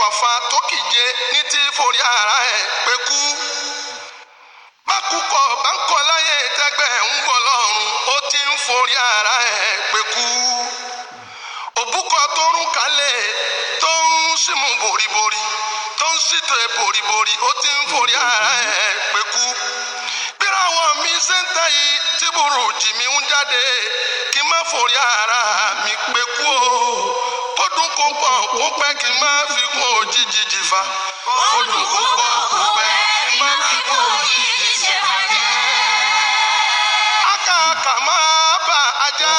Fàfà tó kìje ní tí forí ara ẹ̀ pé kú. Bákúkọ bá ń kọ láyé tẹ́gbẹ́ ń bọ̀ lọ́rùn, ó ti ń forí ara ẹ̀ pé kú. Òbúkọ tó rún kalẹ̀, tó ń símú boríborí, tó ń sìtò boríborí, ó ti ń forí ara ẹ̀ pé kú. Bíráwọ̀ mi ṣe ń tẹ́ yìí tí burújí mi ń jáde, kí n má forí ara mi pé kú o. Kó dùn kó pọ̀ kó pẹ́, kí n má fi kún òjijì jìfà. Kó dùn kó pọ̀ kó pẹ́, kí n má fi kún òjijì ṣèbàjẹ́. Àkàkà máa bá ajá.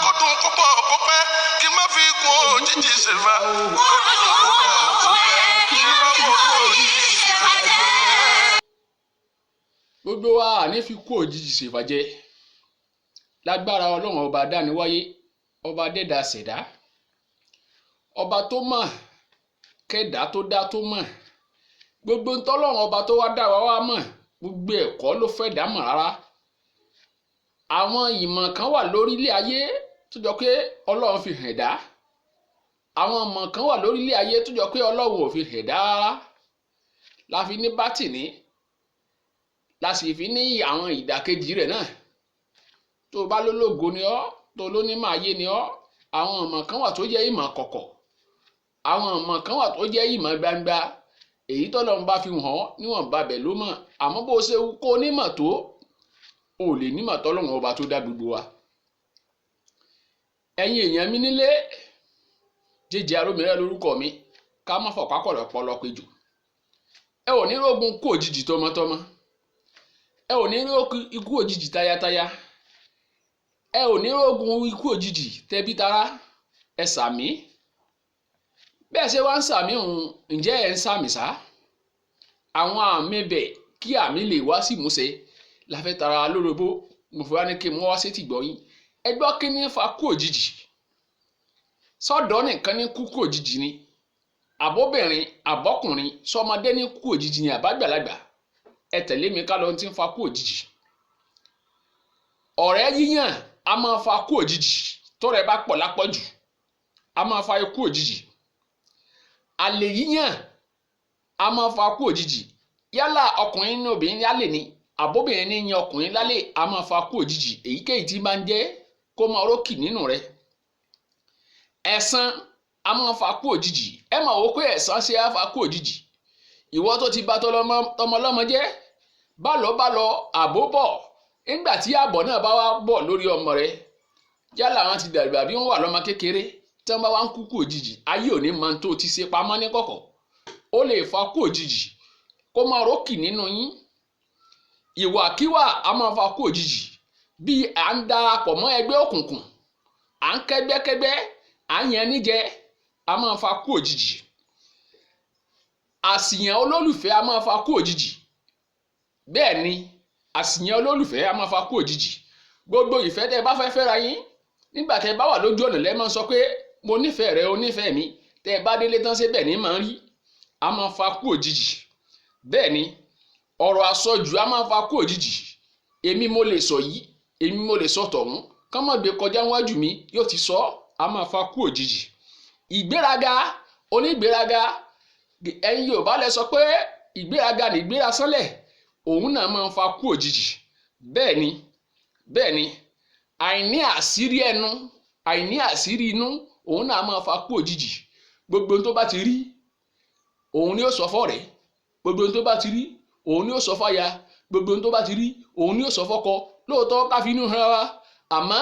Kó dùn kó pọ̀ kó pẹ́, kí n má fi kún òjijì ṣèfà. Kó dùn kó pọ̀ kó pẹ́, kí n má fi kún òjijì ṣèbàjẹ́. Gbogbo wa àní fi kú òjijì ṣèfàjẹ́ lágbára Ọlọ́run Ọba dániwáyé, Ọba dẹ́dà ṣẹ̀dá, Ọba tó mọ̀ kẹ́dà tó dá tó mọ̀ gbogbo ntọ́lọ́run, Ọba tó wá dá wa wá mọ̀ gbogbo ẹ̀kọ́ ló fẹ́ dá mọ̀ rárá. Àwọn ìmọ̀ kan wà lórílẹ̀ ayé tó jọ pé Ọlọ́run fi hàn dá. Àwọn ìmọ̀ kan wà lórílẹ̀ ayé tó jọ pé Ọlọ́run ò fi hàn dá rárá. La fi ní bátìní, la sì fi ní àwọn ìdàkejì rẹ̀ náà. Tó o bá lólógo ni ọ́, tó o lónímọ̀ ayé ni ọ́, àwọn ìmọ̀ kan wà tó jẹ́ ìmọ̀ kọ̀kọ̀, àwọn ìmọ̀ kan wà tó jẹ́ ìmọ̀ gbangba. Èyí tọ́lọ́run bá fi hàn ọ́ níwọ̀nba bẹ̀ ló mọ̀. Àmọ́ bó o ṣe kó onímọ̀ tó, o ò lè nímọ̀ tọ́lọ́run Ọba tó dá gbogbo wa. Ẹ̀yin èèyàn mi nílé, Jẹ́jẹ́ Arómirẹ́ lórúkọ mi. Ká má fọ̀pá pọ̀lọpọ̀lọ péjò. Ẹ ò ní rógun kú òjijì tọmọtọmọ, ẹ ò ní rí ikú òjijì tayataya, ẹ ò ní rógun ikú òjijì tẹbítara. Ẹ sàmí bẹ́ẹ̀ ṣe wá ń sàmí òun. Ǹjẹ́ ẹ̀ ń sàmì sá? Àwọn àmì bẹ̀ kí àmì lè wá sí ìmúṣẹ la fẹ́ tara lórobó. Mo fi wá ní kí n mú wá sétí gbọ́yìn. Ẹ gbọ́, kí ní fa kú òjijì? Sọ́dọ̀ nìkan ní kú kú òjijì ni, àbóbìnrin, àbọ́kùnrin, sọmọdé ní kú òjijì ni, àbágbàlagbà? Ẹ tẹ̀lé mi ká lọ tí ń fa kú òjijì. Ọ̀rẹ́ yíyàn a máa fa kú òjijì. Tọ́rẹ́ bá pọ̀ lápọ̀jù, a máa fa ikú òjijì. Àlè yíyàn a máa fa kú òjijì. Yálà ọkùnrin ní obìnrin lálè ni, àbóbìnrin ní yan ọkùnrin lálè, a máa fa kú òjijì. Èyíkéyìí tí máa ń jẹ́ kó máa rókì nínú rẹ̀. Ẹ̀san a máa fa kú òjijì. Ẹ máa wò pé ẹ̀san ṣe á fa kú òjijì. Ìwọ tó ti bà tọmọlọ́mọ jẹ́, bá lọ bá lọ, àbó bọ̀. Nígbà tí àbọ̀ náà bá wá bọ̀ lórí ọmọ rẹ, yálà wọn ti dàgbà bí wọ́n wà lọ́mọ kékeré, tí wọ́n bá wá ń kú kú òjijì, ayé òní máa tó ti ṣe pamọ́ ní kọ̀kọ̀. Ó lè fa kú òjijì kó máa rókì nínú yín. Ìwàkíwà a máa fa kú òjijì, bí à ń darapọ̀ mọ́ ẹgbẹ́ òkùnkùn, à ń kẹ́gbẹ́kẹ́gbẹ́, à ń yan níjẹ, a máa fa kú òjijì. Àsìyàn olólùfẹ́ a máa fa kú òjijì. Bẹ́ẹ̀ ni, àsìyàn olólùfẹ́ a máa fa kú òjijì. Gbogbo ìfẹ́ tẹ́ ẹ bá fẹ́ fẹ́ra yín, nígbà tẹ́ ẹ bá wà lójú ọ̀nà lẹ́ máa sọ pé mo nífẹ̀ẹ́ rẹ, o nífẹ̀ẹ́ mi. Tẹ́ ẹ bá délé tán, ṣe bẹ́ẹ̀ ni máa ń rí? A máa fa kú òjijì. Bẹ́ẹ̀ ni, ọ̀rọ̀ àsọjù a máa fa kú òjijì. Èmi mo lè sọ yìí, èmi mo lè sọ tọ̀hún, kán má gbé kọjá wájú mi, yóò ti sọ, a máa fa kú òjijì. Ìgbéraga, onígbéraga, ẹ̀yin Yorùbá lẹ sọ pé ìgbéraga nìgbéra sánlẹ̀, òun náà máa ń fa kú òjijì. Bẹ́ẹ̀ ni, bẹ́ẹ̀ ni, àìní àṣírí ẹnu, àìní àṣírí inú, òun náà máa fa kú òjijì. Gbogbo ohun tó bá ti rí, òun ni ó sọ fọ́rẹ̀ẹ́. Gbogbo ohun tó bá ti rí, òun ni ó sọ fáya. Gbogbo ohun tó bá ti rí, òun ni ó sọ fọ́kọ. Lóòótọ́, ká fi inú hàn wa, àmọ́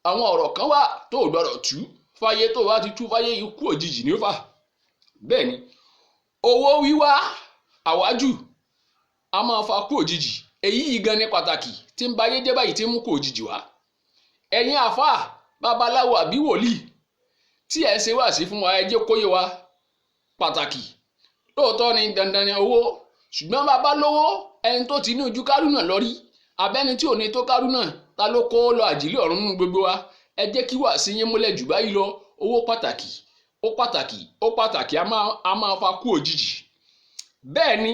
àwọn ọ̀rọ̀ kan wà tó o gbọ́dọ̀ tú fáyé. Tó o bá ti tú fáyé, ikú òjijì ni ó fà. Bẹ́ẹ̀ ni, owó wíwá àwájù a máa fa kú òjijì. Èyí yìí gan ni pàtàkì tí ń ba ayé jẹ́ báyìí, tí ń mú kú òjijì wá. Ẹ̀yin àáfàá, babaláwo àbí wòlíì tí ẹ̀ ń ṣe wáàsí fún wa, ẹ jẹ́ kó yé wa pàtàkì. Lóòótọ́ ni dandan ni owó, ṣùgbọ́n bàbá lówó, ẹni tó ti ní ojú kárùnà lọ rí, abẹ́ni tí ò ní tó kárùnà, ta ló kó lọ àjílẹ̀ ọ̀run nínú gbogbo wa? Ẹ jẹ́ kí wàásí yín múlẹ̀ jù báyìí lọ. Owó pàtàkì, ó pàtàkì, ó pàtàkì, a máa fa kú òjijì. Bẹ́ẹ̀ ni,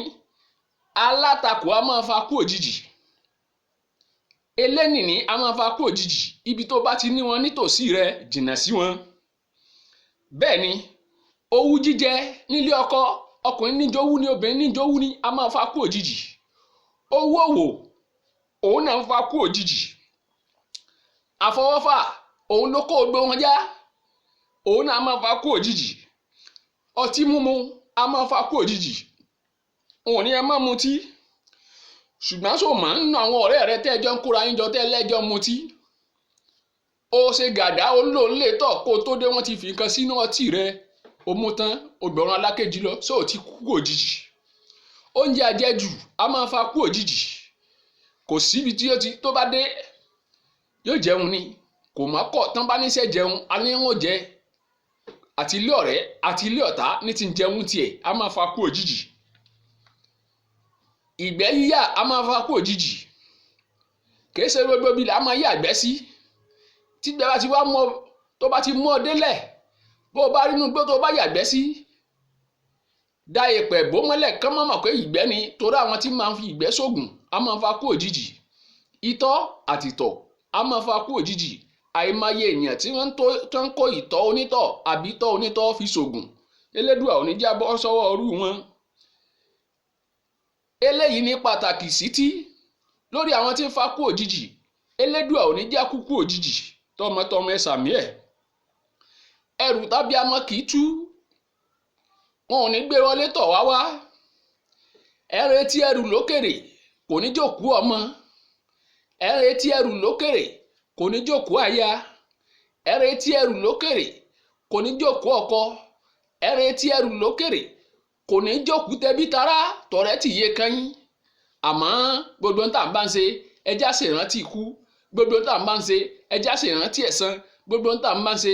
alátakò a máa fa kú òjijì. Elénìní a máa fa kú òjijì. Ibi tó bá ti ní wọn nítòsí rẹ, jìnnà sí wọn. Bẹ́ẹ̀ ni, Owú jíjẹ nílé ọkọ, ọkùnrin níjowú ni, obìnrin níjowú ni, a máa fa kú òjijì. Owó òwò òun náà ń fa kú òjijì. Àfọwọ́fà òun ló kó gbó wọn já, òun náà máa fa kú òjijì. Ọtí mímu a máa fa kú òjijì. Òun ní ẹ má mutí, ṣùgbọ́n sọ máa ń nu àwọn ọ̀rẹ́ rẹ tẹ́ ẹjọ́ ń kóra yín jọ tẹ́ lẹ́jọ́ mutí. Ó ṣe gàdá, ó lò ń lè tọ̀ kó tó dé, wọ́n ti fi nǹkan sínú ọtí rẹ, ó mú tán, ó gbọ̀ràn alákejì lọ, sóò ti kú òjijì. Oúnjẹ àjẹjù a máa fa kú òjijì. Kò síbi tí ó ti tó bá dé yóò jẹun ni, kò mọ́ kọ̀ tán bá níṣẹ́ jẹun, a ní wọ́n jẹ àti ilé ọ̀rẹ́ àti ilé ọ̀tá ní ti ń jẹun tiẹ̀, a máa fa kú òjijì. Ìgbẹ́ yíyà a máa fa kú òjijì. Kìí ṣe gbogbo ibi là á máa yàgbẹ́ sí. Tígbẹ́ bá ti wá mọ́, tó bá ti mú ọ délẹ̀, bó o bá rí inú igbó tó o bá yàgbẹ́ sí, da èpẹ̀ bó mọ́lẹ̀ kán mọ́ mọ̀ pé ìgbẹ́ ni, torí àwọn tí máa ń fi ìgbẹ́ sóògùn a máa fa kú òjijì. Itọ́ àtìtọ̀ a máa fa kú òjijì. Àìmọye èèyàn tí wọ́n ń kó ìtọ̀ onítọ̀ àbí itọ́ onítọ̀ fi sògùn. Elédùà ò ní jábọ́ sọ́wọ́ ọrú wọn. Eléyìí ní pàtàkì sí tí lórí àwọn tí ń fa kú òjijì. Elédùà ò ní já kúkú òjijì tọmọtọmọ ẹ sàmí ẹ. Ẹrù tàbí amọ kì í tú, wọn ò ní gbé wọlé tọ̀ wá wá. Ẹ retí ẹrù lókèrè kò ní jòkú ọmọ. Ẹ retí ẹrù lókèrè kò ní jòkú aya. Ẹ retí ẹrù lókèrè kò ní jòkú ọkọ. Ẹ retí ẹrù lókèrè kò ní jòkú tẹbí tará tọ̀rẹ́ tì yé kányín. Àmọ́ gbogbo ń tà ń bá ń ṣe, ẹjá ṣèrántí ikú. Gbogbo ń tà ń bá ń ṣe, ẹjá ṣèrántí ẹ̀san. Gbogbo ń tà ń bá ń ṣe,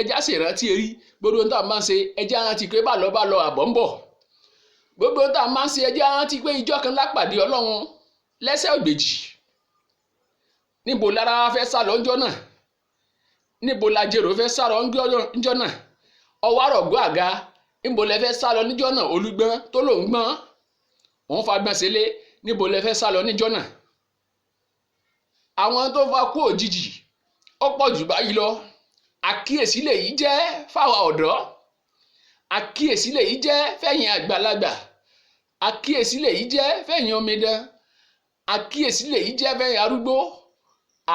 ẹjá ṣèrántí erí. Gbogbo ń tà ń bá ń ṣe, ẹjá rántí pé bá lọ bá lọ àbọ̀ ń bọ̀. Gbogbo ń tà ń bá ń ṣe, ẹjá rántí pé ìjọ kan lápàdé Ọlọ́run lẹ́sẹ̀ ògbèjì. Níbo lára fẹ́ sá lọ ńjọ́ náà? Níbo lajérò fẹ́ sá lọ ńjọ́ náà? Ọwọ́ àrọ̀gbọ́ àga, níbo lẹ fẹ́ sá lọ níjọ́ náà? Olúgbọ́n tó lòún gbọ́n, òun fagbọ́n sílé, níbo lẹ fẹ́ sá lọ níjọ́ náà? Àwọn tó fa kú òjijì ó pọ̀ jù báyìí lọ. Àkíyèsí lèyí jẹ́ fáwa ọ̀dọ́, àkíyèsí lèyí jẹ́ fẹ̀yìn àgbàlagbà, àkíyèsí lèyí jẹ́ fẹ̀yìn omidan, àkíyèsí lèyí jẹ́ fẹ̀yìn arúgbó,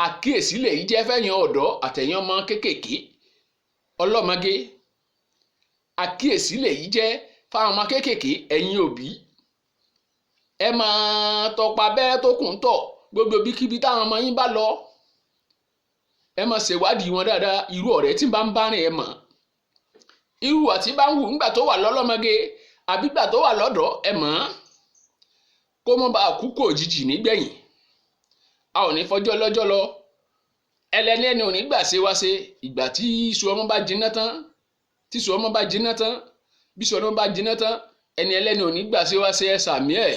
àkíyèsí lèyí jẹ́ fẹ̀yìn ọ̀dọ́ àtẹ̀yìn ọmọ kéékèèké ọlọ́mọge. Àkíyèsí lèyí jẹ́ fáwọn ọmọ kéékèèké, ẹ̀yin òbí ẹ máa tọpa abẹ́rẹ́ tó kùn tọ̀ gbogbo ibikíbi táwọn ọmọ yín bá lọ. Ẹ máa ṣèwádìí wọn dáadáa. Irú ọ̀rẹ́ tí bá ń bá rìn ẹ mọ̀, irú àti bá ń wù ńgbà tó wà lọ́lọ́mọge àbí gbà tó wà lọ́dọ̀ ẹ mọ̀, kó mọ́ bá kú kò òjijì nígbẹ̀yìn. A ò ní fọjọ́ lọ́jọ́ lọ, ẹlẹ́ni ẹni ò ní gbà ṣe wá ṣe. Ìgbà tí iṣu ọmọ bá jiná tán, tí iṣu ọmọ bá jiná tán, bí iṣu ọmọ bá jiná tán, ẹni ẹlẹ́ni ò ní gbà ṣe wá ṣe. Ẹ sàmí ẹ̀.